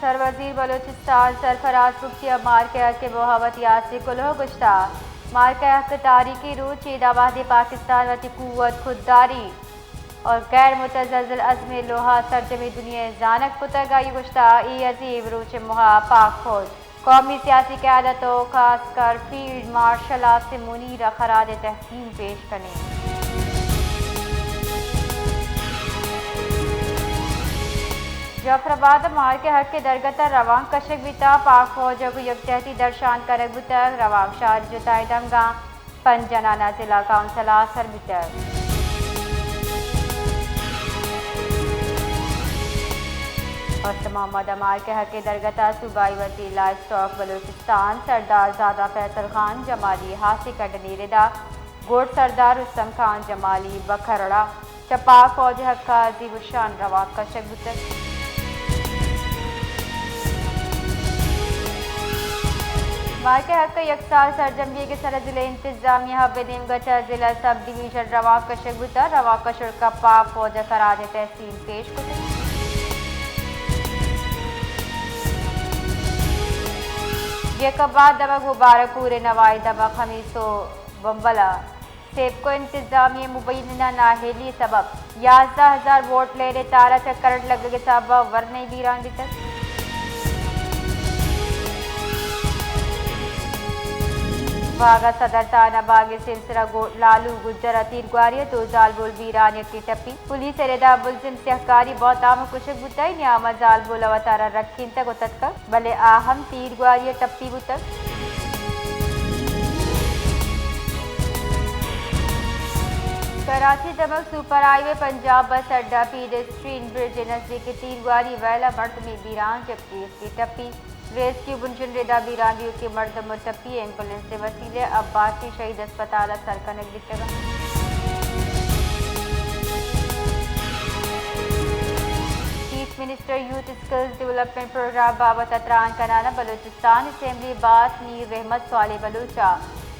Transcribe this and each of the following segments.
سروزیر بلوچستان سرفراز بگٹی ءَ مارکہ حق ءِ بوہا وتی ہاسیں کلوہ گوشتہ۔ مارکہ حق ءِ تاریخی روچ ادا وہدے پاکستان وتی قوت، خودداری اور غیر متزلزل عزم ءِ لوہا سرجمیں دنیا ءَ زانگ کتگ۔ آئی ءَ گوشتہ، اے عظیم روچ ءِ موہ ءَ پاک فوج، قومی سیاسی قیادت ءُ خاص کر فیلڈ مارشل عاصم منیر ءَ خراج تحسین پیش کنیں۔ جعفر آباد ءَ مارکہ حق ءِ درگت ءَ روانک کشگ بیتگ، پاک فوج ءَ گوں یکجہتی درشان کنگ بوتگ، روانک شاری جتائیں دمگاں پنچ جنان ءَ ضلع کونسل ءَ سر بیتگ۔ حسن محمد ءَ مارکہ حق ءِ درگت ءَ صوبائی وزیر لائیو اسٹاک بلوچستان سردار زادہ فیصل خان جمالی ءِ ہاسیں کڈنی ردا گڈ سردار رستم خان جمالی بکھرڑا چہ پاک فوج ءِ حق ءَ عظیم الشان روانک کشگ بوتگ۔ مارکہ حق ءِ یک سال سرجم بیگ ءِ سرا ضلع انتظامیہ ءَ بہ نیمگ ءَ چہ ضلع سب ڈویژن روانک کشگ بوتگ۔ روانک کشگ ءَ پاک فوج ءَ خراج تحسین پیش کتگ۔ جیکب آباد دمگ، مبارک پور ءِ نوائی دمگ، خمیس ءُ بمبل ءَ سیپکو انتظامیہ ءِ مبینہ نااہلی ءِ سبب یازدہ ہزار وولٹ لین ءِ تار ءَ چہ کرنٹ لگگ ءِ سبب ءَ ورنائی بیران بیتگ۔ واگہ صدر تھانہ باغ ءِ سیمسر ءَ گوں لالو گجر ءَ تیرگواری ءَ دو زالبول بیران، یکے ٹپی۔ پولیس ءِ ردا ملزم سیاہکاری بہتام ءَ کشگ بوتگ، نیام ءَ زالبول ءَ وتارا رکینتگ ءُ تتکگ، بلے آ ہم تیرگواری ءَ ٹپی بوتگ۔ کراچی دمگ سپر ہائی وے پنجاب بس اڈہ پیڈسٹرین برج ءِ نزیک تیرگواری ویل ءَ مردمے بیران، جبکہ یکے ٹپی۔ ریسکیو بنجن ردا بیران دیوکیں مردم ءُ ٹپی ایمبولینس ءِ وسیلہ ءَ عباسی شہید ہسپتال ءَ سر کنگ بیتگ۔ Chief minister youth skills development program بابت ءَ تران کنان ءَ بلوچستان اسمبلی باسک میر رحمت صالح بلوچ ءَ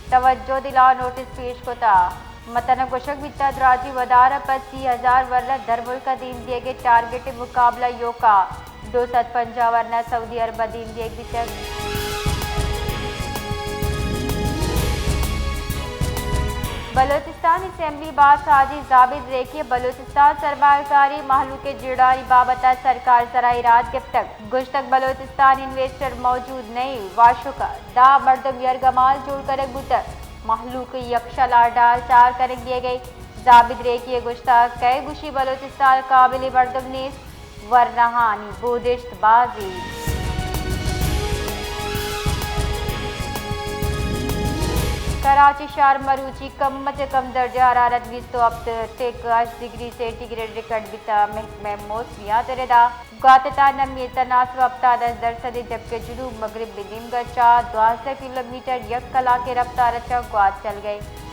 توجہ دلان نوٹس پیش کتگ۔ متن ءَ گوشگ بیتگ، دراجیں ودار ءَ پد سی ہزار ورنا درملک ءَ دیم دیگ ءِ ٹارگٹ ءِ مقابلہ ایوکا دو سد پنجاہ ورنا سعودی عرب ءَ دیم دیگ بیتگ۔ بلوچستان اسمبلی باسک حاجی زاہد ریکی ءَ بلوچستان سرمایہ کاری مہلوک ءِ جیڑھانی بابت ءَ سرکار ءِ سرا ایراد گپتگ۔ گوشتگ، بلوچستان انویسٹر موجود نہ اِنت، واشک ءَ دہ مردم یرگمال جوڑ کنگ بوتگ، مہلوک ءَ یکشل ءَ ڈال چار کنگ دیگ ءَ۔ زاہد ریکی ءَ گوشتگ، کئے گوشی بلوچستان ءَ قابل مردم نیست، ورناہانی بودشت باز اِنت۔ کراچی شہر ءَ مروچی کم ءَ چہ کم درجہ حرارت بیست ءُ ہپت ٹک ہشت ڈگری سینٹی گریڈ ریکارڈ بیتگ۔ محکمہ موسمیات ءِ ردا گوات ءِ تہا نمی ءِ تناسب ہپتاد درسد اِنت، جبکہ جنوب مغربی نیمگ ءَ چہ دوازدہ کلومیٹر یک کلاک ءِ رفتار ءَ چہ گوات چلگ ءَ اِنت۔